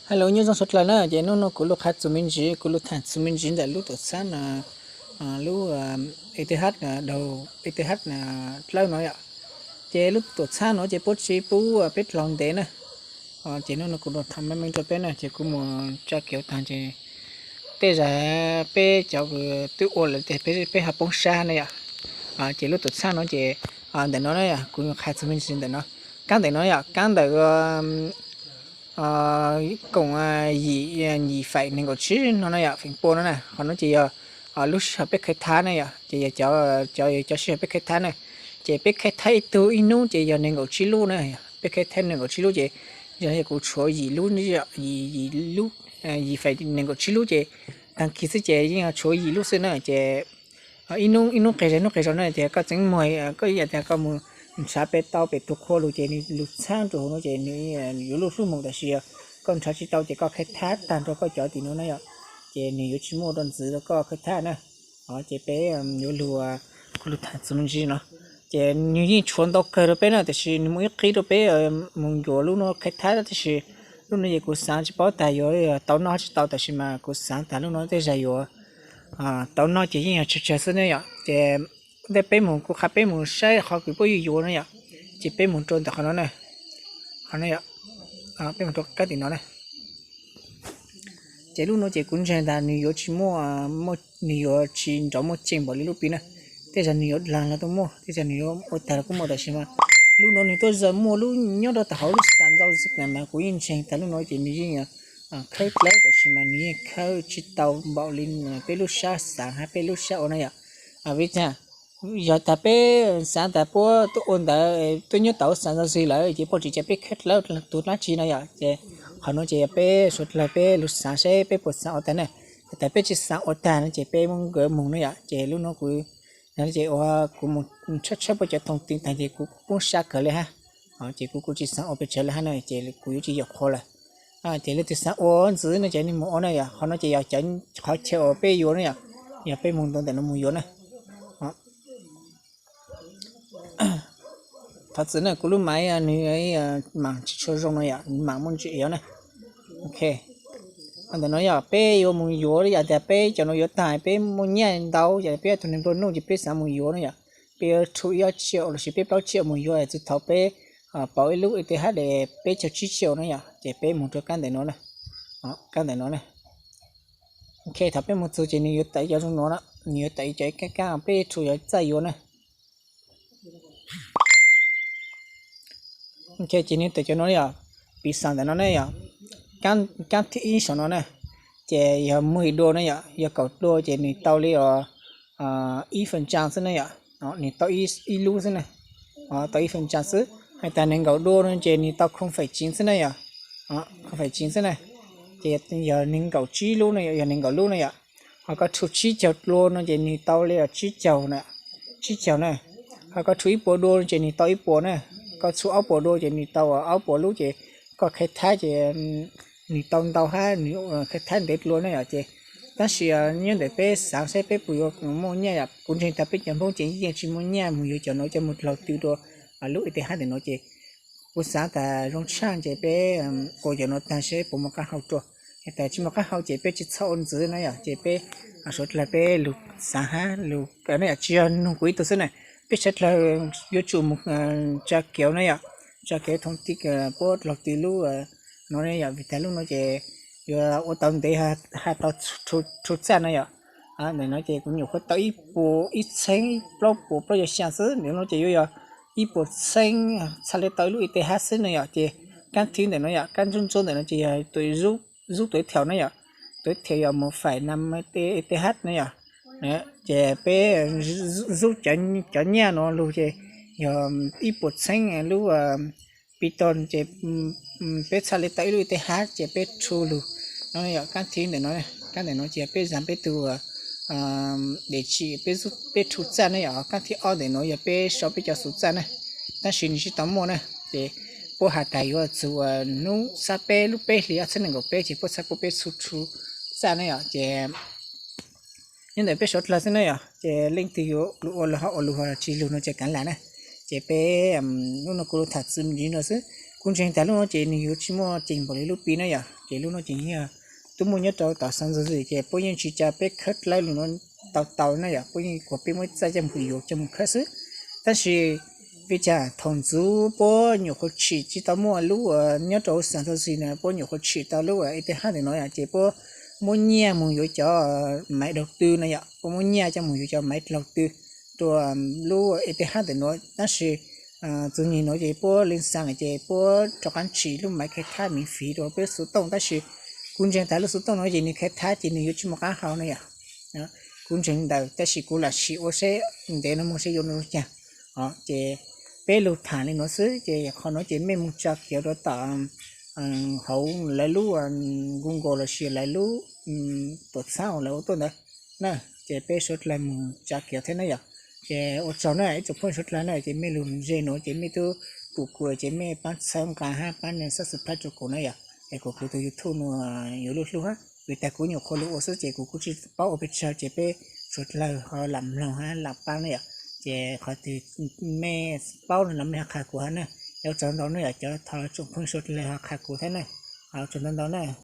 Hello, nyob zoo sawv dlawg na, ces hnub no kuv lug qha txuas me ntsis, kuv lug tham txuas me ntsis ntawm lub tuam txhab no, lub E T H, daug E T H dlawb no yom. Ces lub tuam txhab no ces puab tsi pub peb dlaug ntev na. Ces hnub no kuv lug tham meej meej rau peb na, ces kuv mus tsa kev taag ces tej zag peb cov twb ua lawm tes peb ho poob sab na yom. Ces lub tuam txhab no ces ntawm no na yom, kuv qha txuas me ntsis ntawm no. Kaab ntawm no yom, kaab ntawm koom yim, yim faim nees nkaum tsib no na yom, feem pua no na, qhov no ces yog lub sij hawm peb khai thab na yom, ces yog cov, cov sij hawm peb khai thab na. Ces peb khai thab ib tug ib hnub ces yog nees nkaum tsib lub na, peb khai thab nees nkaum tsib lub ces yog kuv tshuav yim lub, yim, yim faim nees nkaum tsib lub ces taag kis xwb ces yeej tshuav yim lub xwb na. Ces ib hnub ib hnub qis zog ib hnub qis zog na, ces koj txeev muag, koj ib yam tias koj mus nrhav pem tau pem tug qhua lug ces nws lug txhab rua huv no ces nws yuav lub hlub moog, tab sis koj nrhav tsi tau ces koj khai thab taag rua koj cov tim no na yom, ces nws yuav tsi muaj dua ntxiv rua koj khai thab na. Ces peb yuav lug, kuv lug tham txuas me ntsis no. Ces nws yeej tshuav ntau kawg rua peb na, tab sis nws muaj ib qib rua peb mus yuav lub no khai thab, tab sis lub no ces kuv xaav tsi paub tas yuav tau noj tsi tau, tab sis mas kuv xaav tas lub no tej zag yuav tau noj ces yeej yog tsawg tsawg xwb ne yom. Ces ntawm peb mus, kuv qha peb mus saib qhov kws puab yuav yuav na yom, ces peb mus rua ntawm qhov no na, qhov no yom, peb mus rua kab tim no na. Ces lub no ces kuv ntseeg tas nws yuav tsi muaj, nws yuav tsi nrov muaj ceem npaum li lub pib na. Tej zag nws yuav dlaag los kuj muaj, tej zag nws yuav ua tag los kuj muaj, tab sis mas lub no nws tuaj zawg muaj lub nyob rua tom hauv lub xav ntau xwb mas kuv yeej ntseeg tas lub no ces nws yeej khawb dlawb, tab sis mas nws yeej khawb tsi tau npaum li peb lub sab xaav hab peb lub sab ua na yom. Vim tas yog tas peb xaav tas puab tuaj ua ntawd tuaj nyob tau xaav ntau xwb lawm ces puab tsi ca peb khawb dlawb tug dlaab tsi no yom. Ces qhov no ces yog peb suav dlawg peb lug xaav saib peb puas xaav ua tag na. Yog tas peb tsi xaav ua tag no ces peb muab nkawd moog na yom. Ces lub no kuv, ces ua kuv mus tshawb tshawb puab cov thooj tin taag ces kuv poob sab kawg le hab. Ces kuv kuj tsi xaav ua pes tsawg le hab na, ces kuv yuav tsi yaum qhua lawm. Ces leej twg xaav ua ntxiv no ces nws mus ua na yom. Qhov no ces yog qhov chaw uas peb yuav na yom, yog peb mus ntua ntawm no mus yuav na. Thov txim na, kuv lub maiv nws maam tsi tshua zoo no yom, maam muaj ntsis iov na. Ok, ntawm no yog peb yuav mus yuav, yog tias peb cov no yuav tag peb muaj nyaj ntau ces peb tug neeg nplua nuj ces peb xaav mus yuav na yom. Peb yuav rhu ib ob tsiaj lossis peb plaub tsiaj mus yuav txug thaum peb pauv ib lub E T H de peb caug tsib tsiaj na yom, ces peb mus rua kab ntawm no na. Kab ntawm no na. Ok, thaum peb mus txug ces nws yuav tawm cov zoo no, nws yuav tawm cov kab kab peb rhu yuav txawj yuav na. Ok, ces nws tawm cov no yog, piv xam ntawm no ne yog, kab thib ib saum no na, ces yog mười đô na yom, yog kaum dua ces nws tau li ib phần trăm xwb na yom, nws tau ib lub xwb na, tau ib phần trăm xwb. Hais tas nees nkaum dua no ces nws tau không phẩy chín xwb na yom, không phẩy chín xwb na, ces yog nees nkaum tsib lub na, yog nees nkaum lub na yom. Ho koj rhu tsib caug dua no ces nws tau li tsib caug na, tsib caug na. Ho koj rhu ib puas dua no ces nws tau ib puas na. Koj rhu ob puas dua ces nws tau ob puas lub ces koj khai thab ces nws tau ntau hab nws khai thab ntev dlua na yom. Ces tab sis nyob ntawm peb xaav saib peb puas yuav muaj nyaj yom. Kuv ntseeg tas peb cov Hmoob ces yeej tsis muaj nyaj mus yuav cov no coj mus dlaug tw dua lub E T H ntawm no ces kuv xaav tas zoo tshaj ces peb ua cov no tag seb puas muaj qab hau rua. Yog tas tsis muaj qab hau ces peb tsis txhob ua ntxiv na yom, ces peb suav dlawg peb lug xaav hab lug, tsis yog nug kuv ib tug xwb na, peb suav dlawg yuav tsum mus tsa kev na yom, tsa kev thooj tij puab dlaug tw lub no ne yom, vim tas lub no ces yuav ua tau ntev hab tau rhu txaj na yom. Ntawm no ces kuv nyuam qhuav tau ib puas ib txheeb plaub puas plaub caug xya xwb, ntawm no ces yuav yog ib puas txheeb txhaj le tau ib lub E T H xwb na yom. Ces kab thib ntawm no yom, kab ntsuab ntsuab ntawm no ces yog tus zub tuav thaum na yom, tuav thaum yog mus faim nam E T H na yom. Ces peb zub cov nyaj no lug ces yog ib puas txheeb lub pi to ces peb txhaj le tau ib lub E T H ces peb rhu lug no yom. Kab thib ntawm no, kab ntawm no ces peb zam peb tug dej tsim peb rhu txaj na yom. Kab thib ob ntawm no yog peb so peb cov xuv txaj na. Tab sis nws tsis tau muaj na, ces puab has tas yuav txug hnub xab peb lub peb hlis ob txhiab nees nkaum peb ces puab txhaj pub peb rhu txaj na yom. Ces nyob ntawm peb suav dlawg xwb na yom, ces leej twg yuav lug ua los ho ua, lug ho tsis lug no ces kaav lam na. Ces peb, hnub no kuv lug tham txwm ntsis no xwb, Kuv ntseeg tas lub no ces nws yuav tsis muaj ceem npaum li lub Pi na yom, ces lub no ces yog twb muaj nyob rau tom San Jose ces puab yeej tsis ca peb khawb dlawb li no tau tau na yom, puab yeej kuas peb muab txaj coj mus yuav coj mus khawb xwb. Tab sis vim li cas thaum ntxov puab nyuam qhuav tsim tsis tau muaj lub uas nyob rau San Jose na, puab nyuam qhuav tsim tau lub uas E T H ntawm no yom, ces puab muab nyiaj mus yuav cov maiv daug tw na yom, puab muab nyiaj coj mus yuav cov maiv daug tw rua lub E T H ntawm no, tab sis txug nyem nuav ces puab leej xaa lawm ces puab rov qaab tsim lub maiv khai thab miv fiv rua peb xuv tooj, tab sis kuv ntseeg tas lub xuv tooj no ces nws khai thab ces nws yuav tsis muaj qaab hau na yom. Kuv ntseeg ntawd tab sis kuv lam sim ua seb ntev no moog seb yuav npaum caag. Ces peb lug tham li nuav xwb, ces qhov nuav ces mej moog tsa kiav rua tom hauv lawv lub Google lossis lawv lub tuam txhab uas lawv ua tuaj ntawd na, ces peb suav dlawg moog tsa kiav thiab na yom. Ces ua tsaug na ib tsoom phooj suav dlawg na, ces mej lug ze nuav ces mej tub pum kuv ces mej paab txhawb nqaa hab paab neeg subscribe rua kuv na yom, es kuas kuv tug YouTube nuav yuav luj hlub hab, vim tas kuv nyuam qhuav lug ua xwb ces kuv kuj tsis paub ua pes tsawg, ces peb suav dlawg ho lam mloog hab lam paab na yom. Ces qhov twg mej paub no los mej ho qha kuv hab na. Ua tsaug ntau na yom, cov thov tsoom phooj suav dlawg ho qha kuv thiab na. Ua tsaug ntau ntau na.